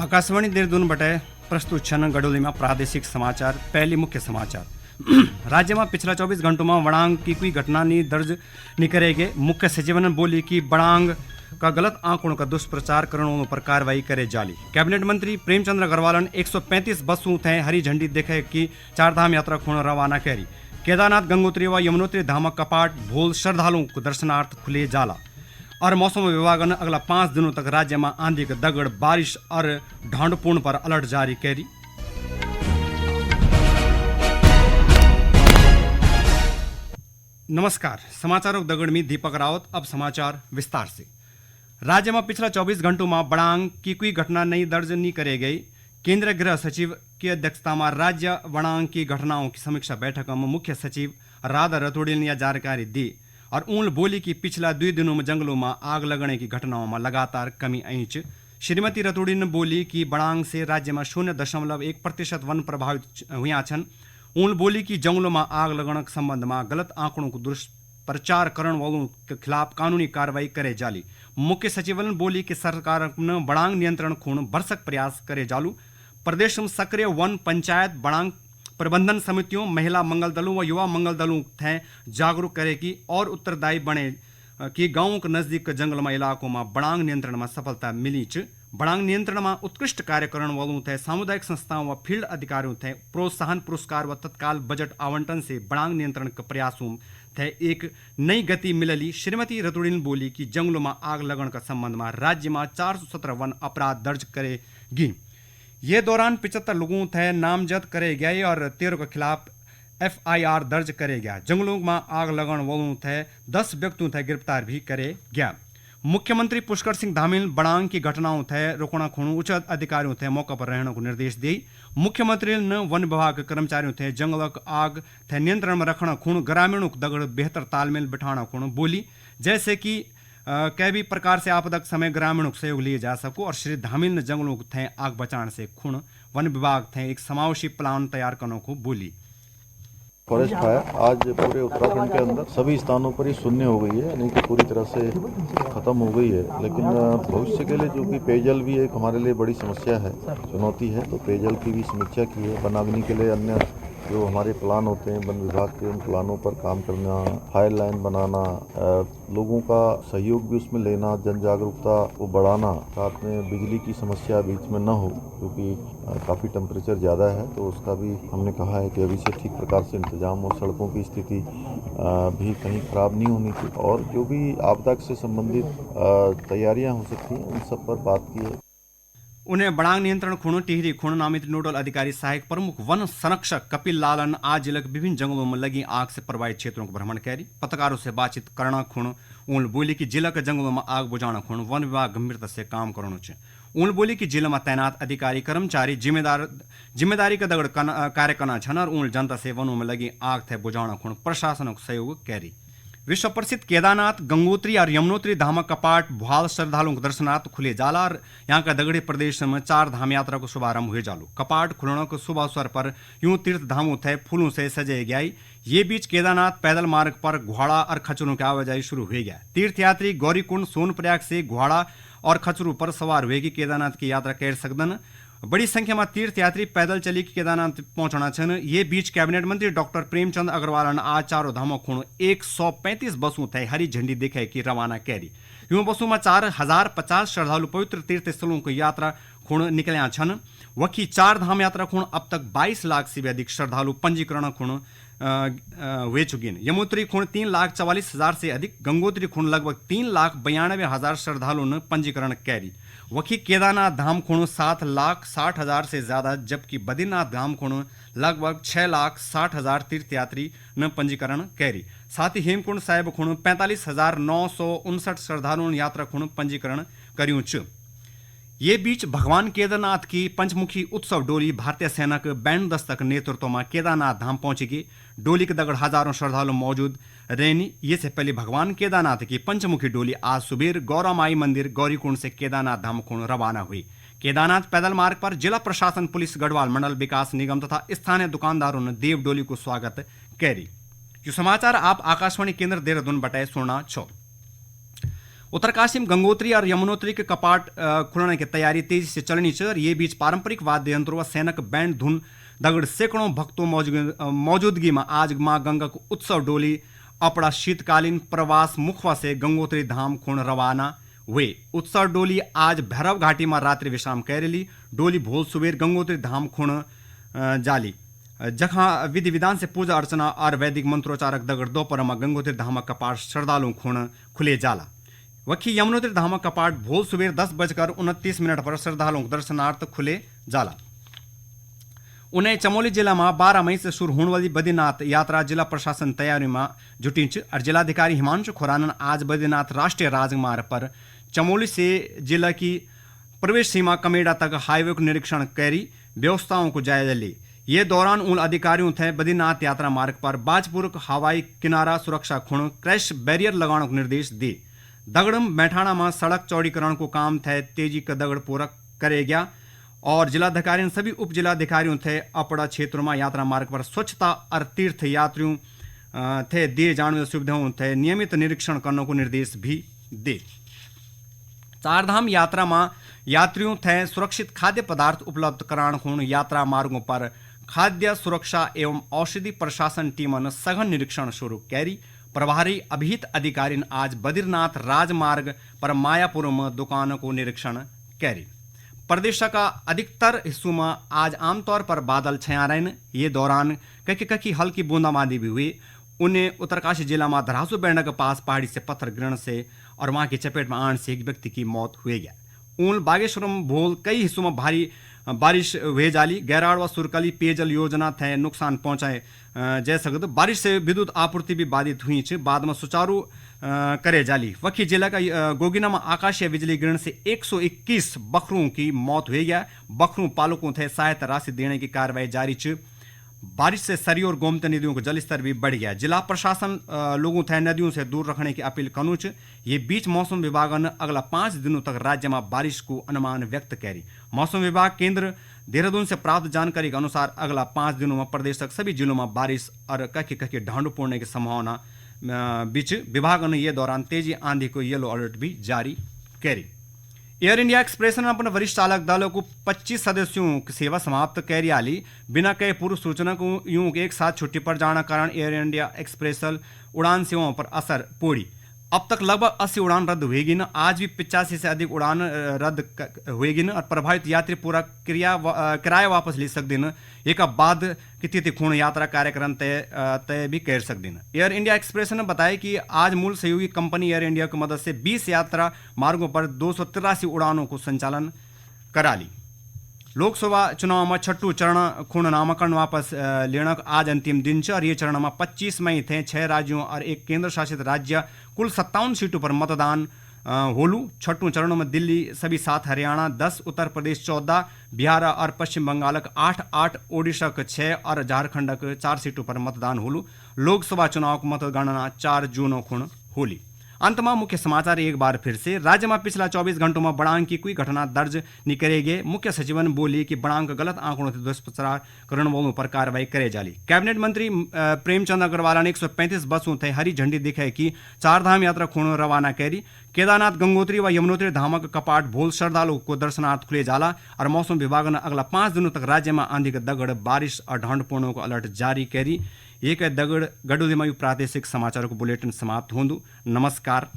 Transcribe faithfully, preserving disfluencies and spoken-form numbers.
आकाशवाणी देहरादून बटे प्रस्तुत छन गडोली में प्रादेशिक समाचार। पहली मुख्य समाचार। राज्य में पिछला चौबीस घंटों में वणांग की कोई घटना नहीं दर्ज नहीं करे गए। मुख्य सचिव ने बोली कि वणांग का गलत आंकड़ों का दुष्प्रचार करण पर कार्रवाई करे जाली। कैबिनेट मंत्री प्रेमचंद्र अग्रवालन एक सौ पैंतीस बसों थे हरी झंडी देखे कि चारधाम यात्रा खुण रवाना करी। केदारनाथ, गंगोत्री व यमुनोत्री धाम कपाट भोल श्रद्धालुओं को दर्शनार्थ खुले जाला। और मौसम विभाग ने अगला पाँच दिनों तक राज्य में आंधी के दगड़, बारिश और ढांडपूर्ण पर अलर्ट जारी करी। नमस्कार, समाचारों के दगड़ में दीपक रावत। अब समाचार विस्तार से। राज्य में पिछला चौबीस घंटों में बड़ांग की कोई घटना नई दर्ज नहीं करे गई। केंद्रीय गृह सचिव की अध्यक्षता में राज्य वणांग की घटनाओं की समीक्षा बैठक में मुख्य सचिव राधा रतोड़ी ने यह जानकारी दी और उन बोली कि पिछला दुई दिनों में जंगलों में आग लगने की घटनाओं में लगातार कमी आई च। श्रीमती रतोड़ी ने बोली कि बड़ांग से राज्य में शून्य दशमलव एक प्रतिशत वन प्रभावित हुआ छन। उन बोली कि जंगलों में आग लगने के संबंध में गलत आंकड़ों को दुष्प्रचार करण वालों के खिलाफ कानूनी कार्रवाई करे जाली। मुख्य सचिव ने बोली कि सरकार ने बड़ांग नियंत्रण खुण भरसक प्रयास करे जालू। प्रदेश में सक्रिय वन पंचायत, बड़ांग प्रबंधन समितियों, महिला मंगल दलों व युवा मंगल दलों थे जागरूक करे कि और उत्तरदायी बने, अ, कि गांवों के नजदीक के जंगल में इलाकों में बड़ांग नियंत्रण में सफलता मिली च। बड़ांग नियंत्रण में उत्कृष्ट कार्य करण वालों थे सामुदायिक संस्थाओं व फील्ड अधिकारियों थे प्रोत्साहन पुरस्कार व तत्काल बजट आवंटन से बड़ांग नियंत्रण के प्रयासों थे एक नई गति मिलली। श्रीमती रतुड़ी ने बोली कि जंगलों में आग लगन का संबंध में राज्य में चार सौ सत्रह वन अपराध दर्ज करे गी। ये दौरान पिचहत्तर लोगों थे नामजद करे गए और तेरह के खिलाफ एफ आई आर दर्ज करे गया। जंगलों में आग लगन वालों थे दस व्यक्तियों थे गिरफ्तार भी करे गया। मुख्यमंत्री पुष्कर सिंह धामीन बड़ांग की घटनाओं थे रोकना खुणु उच्च अधिकारियों थे मौका पर रहने को निर्देश दी। मुख्यमंत्री ने वन विभाग के कर्मचारियों थे जंगल आग थे नियंत्रण में रखना खुणु ग्रामीणों को दगड़ बेहतर तालमेल बिठाना खुणु बोली, जैसे कि, अ, कै भी प्रकार से आपदा के समय ग्रामीणों को सहयोग लिए जा सको और श्री धामीन ने जंगलों को थे आग बचाने से खुण वन विभाग थे एक समावेशी प्लान तैयार करने को बोली। फॉरेस्ट फायर आज पूरे उत्तराखंड के अंदर सभी स्थानों पर ही शून्य हो गई है, यानी कि पूरी तरह से खत्म हो गई है। लेकिन, अ, भविष्य के लिए, जो कि पेयजल भी एक हमारे लिए बड़ी समस्या है, चुनौती है, तो पेयजल की भी समीक्षा की है। वनाग्नि के लिए अन्य जो हमारे प्लान होते हैं, वन विभाग के उन प्लानों पर काम करना, फायर लाइन बनाना, अ, लोगों का सहयोग भी उसमें लेना, जन जागरूकता को बढ़ाना, साथ में बिजली की समस्या बीच में न हो, क्योंकि, अ, काफ़ी टेम्परेचर ज़्यादा है, तो उसका भी हमने कहा है कि अभी से ठीक प्रकार से इंतजाम हो, सड़कों की स्थिति, अ, भी कहीं ख़राब नहीं होनी चाहिए, और जो भी आपदा से संबंधित, अ, तैयारियां हो सकती हैं, उन सब पर बात की है। उन्हें बड़ांग नियंत्रण खुण, टिहरी खुण नामित नोडल अधिकारी सहायक प्रमुख वन संरक्षक कपिल लालन आज जिले के विभिन्न जंगलों में लगी आग से प्रभावित क्षेत्रों का भ्रमण करी। पत्रकारों से बातचीत करना खुण उन बोली कि जिला के जंगलों में आग बुझाना खुण वन विभाग गंभीरता से काम करनो च। उन बोली कि जिला में तैनात अधिकारी कर्मचारी जिम्मेदार, जिम्मेदारी का दगड़ कन-, अ, कार्य करना छन और उन जनता से वनों में लगी आग थे बुझाना खुण प्रशासन को सहयोग करी। विश्व प्रसिद्ध केदारनाथ, गंगोत्री और यमुनोत्री धाम कपाट भ्वाल श्रद्धालुओं के दर्शनार्थ खुले जाला और यहाँ का दगड़े प्रदेश में चार धाम यात्रा को शुभारंभ हुए जालू। कपाट खुलने को शुभ अवसर पर यूं तीर्थ धामों थे फूलों से सजाए गया। ये बीच केदारनाथ पैदल मार्ग पर घोड़ा और खच्चरों की आवाजाही शुरू हुई गया। तीर्थयात्री गौरीकुंड सोनप्रयाग से घोड़ा और खच्चरों पर सवार हुए कि केदारनाथ की यात्रा कर सकदन। बड़ी संख्या में तीर्थयात्री पैदल चली के केदारनाथ पहुंचना छन। ये बीच कैबिनेट मंत्री डॉक्टर प्रेमचंद अग्रवाल ने आज चारों धामों खुण एक सौ पैंतीस बसों थे हरी झंडी दिखाई की रवाना करी। यूं बसों में चार हजार पचास श्रद्धालु पवित्र तीर्थ स्थलों की यात्रा खुण निकल्या छन। वखी चार धाम यात्रा खुण अब तक बाईस लाख से भी अधिक श्रद्धालु पंजीकरण खुण, अ, अ, हुए चुकी हैं। यमुनोत्री खुण तीन लाख चवालीस हजार से अधिक, गंगोत्री खुण लगभग तीन लाख बयानबे हजार श्रद्धालुओं ने पंजीकरण कैरी। वखी केदारनाथ धाम खुण सात लाख साठ हजार से ज्यादा, जबकि बद्रीनाथ धाम खुण लगभग छह लाख साठ हजार तीर्थयात्री ने पंजीकरण कैरी। साथ ही हेमकुंड साहिब खुण पैंतालीस हजार नौ सौ उनसठ श्रद्धालुओं ने यात्रा खुण पंजीकरण करियों च। ये बीच भगवान केदारनाथ की पंचमुखी उत्सव डोली भारतीय सेना के बैंड दस्तक नेतृत्व में केदारनाथ धाम पहुंचेगी। डोली के दगड़ हजारों श्रद्धालु मौजूद रहनी। ये से पहले भगवान केदारनाथ की पंचमुखी डोली आज सुबेर गौरामाई मंदिर गौरीकुंड से केदारनाथ धाम खुण रवाना हुई। केदारनाथ पैदल मार्ग पर जिला प्रशासन, पुलिस, गढ़वाल मंडल विकास निगम तथा स्थानीय दुकानदारों ने देव डोली को स्वागत कैरी। यो समाचार आप आकाशवाणी केंद्र देहरादून बटाए सुनना छो। उत्तरकाशी में गंगोत्री और यमुनोत्री के कपाट, अ, खुलने की तैयारी तेजी से चलनी च। और ये बीच पारंपरिक वाद्य यंत्रों व सैनक बैंड धुन दगड़ सैकड़ों भक्तों मौजूद-, अ, मौजूदगी में आज माँ गंगा को उत्सव डोली अपड़ा शीतकालीन प्रवास मुखवा से गंगोत्री धाम खुण रवाना हुए। उत्सव डोली आज भैरव घाटी में रात्रि विश्राम कैरेली। डोली भोल सुबेर गंगोत्री धाम खुण, अ, जाली, अ, जखा विधि विधान से पूजा अर्चना और वैदिक मंत्रोच्चारक दगड़ दोपहर में गंगोत्री धाम कपाट श्रद्धालुओं खुण खुले जाला। वखी यमुनोत्री धाम कपाट भोल सुबेर दस बजकर उनतीस मिनट पर श्रद्धालुओं के दर्शनार्थ खुले जाला। उन्हें चमोली जिला में बारह मई से शुरू होने वाली बद्रीनाथ यात्रा जिला प्रशासन तैयारी में जुटी च और जिलाधिकारी हिमांशु खुराना ने आज बद्रीनाथ राष्ट्रीय राजमार्ग पर चमोली से जिला की प्रवेश सीमा कमेड़ा तक हाईवे को निरीक्षण करी व्यवस्थाओं को जायजा ली। ये दौरान उन अधिकारियों थे बद्रीनाथ यात्रा मार्ग पर बाजपुर हवाई किनारा सुरक्षा खुण क्रैश बैरियर लगाने को निर्देश दी। दगड़म बैठाणा में सड़क चौड़ीकरण को काम थे तेजी का दगड़ पूरा करे गया और जिलाधिकारी ने सभी उप जिलाधिकारियों थे अपड़ा क्षेत्रों में यात्रा मार्ग पर स्वच्छता और तीर्थ यात्रियों, अ, थे दिए जाने वाली सुविधाओं थे नियमित निरीक्षण करने को निर्देश भी दे। चारधाम यात्रा में यात्रियों थे सुरक्षित खाद्य पदार्थ उपलब्ध कराण खुण यात्रा मार्गों पर खाद्य सुरक्षा एवं औषधि प्रशासन टीमन सघन निरीक्षण शुरू कैरी। प्रभारी अभिहित अधिकारिन आज बद्रीनाथ राजमार्ग पर मायापुर में दुकानों को निरीक्षण कैरी। प्रदेश का अधिकतर हिस्सों में आज आमतौर पर बादल छाया रहन। ये दौरान कखी कखी हल्की बूंदाबांदी भी हुई। उन्हें उत्तरकाशी जिला में धरासू बैंडा के पास पहाड़ी से पत्थर गिरने से और वहां की चपेट में आने से एक व्यक्ति की मौत हुई गया। उन बागेश्वर में भोल कई हिस्सों में भारी, अ, बारिश हुए जाली। गैराड़ व सुरकली पेयजल योजना थे नुकसान पहुंचाए, अ, जै सकद। बारिश से विद्युत आपूर्ति भी बाधित हुई च, बाद में सुचारू, अ, करे जाली। वखी जिला का, अ, गोगिना में आकाशीय बिजली गिरण से एक सौ इक्कीस बखरों की मौत हुई गया। बखरों पालकों थे सहायता राशि देने की कार्रवाई जारी च। बारिश से सरयू और गोमती नदियों का जलस्तर भी बढ़ गया। जिला प्रशासन, अ, लोगों थे नदियों से दूर रखने की अपील कनु च। ये बीच मौसम विभाग ने अगला पाँच दिनों तक राज्य में बारिश को अनुमान व्यक्त करी। मौसम विभाग केंद्र देहरादून से प्राप्त जानकारी के अनुसार अगला पाँच दिनों में प्रदेश तक सभी जिलों में बारिश और कखी कखी ढांडू पड़ने की संभावना, अ, बीच विभाग ने ये दौरान तेजी आंधी को येलो अलर्ट भी जारी करी। एयर इंडिया एक्सप्रेस ने अपने वरिष्ठ चालक दल को पच्चीस सदस्यों की सेवा समाप्त कैरियाली। बिना कई पूर्व सूचना को यूं एक साथ छुट्टी पर जाना कारण एयर इंडिया एक्सप्रेस उड़ान सेवाओं पर असर पड़ी। अब तक लगभग अस्सी उड़ान रद्द हुएगी न, आज भी पिचासी से अधिक उड़ान, अ, रद्द क-, हुएगी न और प्रभावित यात्री पूरा क्रिया व-, अ, किराया वापस ले सकते न। एक बाद की तिथि खुण यात्रा कार्यक्रम तय, अ, तय भी कर सकते न। एयर इंडिया एक्सप्रेस ने बताया कि आज मूल सहयोगी कंपनी एयर इंडिया की मदद से बीस यात्रा मार्गों पर दो सौ तिरासी उड़ानों को संचालन करा ली। लोकसभा चुनाव में छठू चरण खुण नामांकन वापस, अ, लेणा का आज अंतिम दिन च और ये चरण में पच्चीस मई थे छह राज्यों और एक केंद्र शासित राज्य कुल सत्तावन सीटों पर मतदान, अ, होलू। छठू चरण में दिल्ली सभी सात, हरियाणा दस, उत्तर प्रदेश चौदह, बिहार और पश्चिम बंगाल का आठ आठ, ओडिशा का छह और झारखंड का चार सीटों पर मतदान होलू। लोकसभा चुनाव की मतगणना चार जून खुण होली। अंत में मुख्य समाचार एक बार फिर से। राज्य में पिछला चौबीस घंटों में बढ़ांक की कोई घटना दर्ज नहीं करे गए। मुख्य सचिवन बोली कि बढ़ांक गलत आंकड़ों से दुष्प्रचार करण वालों पर कार्रवाई करे जाली। कैबिनेट मंत्री, अ, प्रेमचंद अग्रवाल ने एक सौ पैंतीस बसों थे हरी झंडी दिखाई की चार धाम यात्रा खुण रवाना करी। केदारनाथ, गंगोत्री व यमुनोत्री धाम का कपाट भोल श्रद्धालुओं को दर्शनार्थ खुले जाला और मौसम विभाग ने अगला पाँच दिनों तक राज्य में आंधी के दगड़, बारिश और ढांड पूर्णों को अलर्ट जारी करी। ये के दगड़ गडुदी में प्रादेशिक समाचार को बुलेटिन समाप्त होंदु। नमस्कार।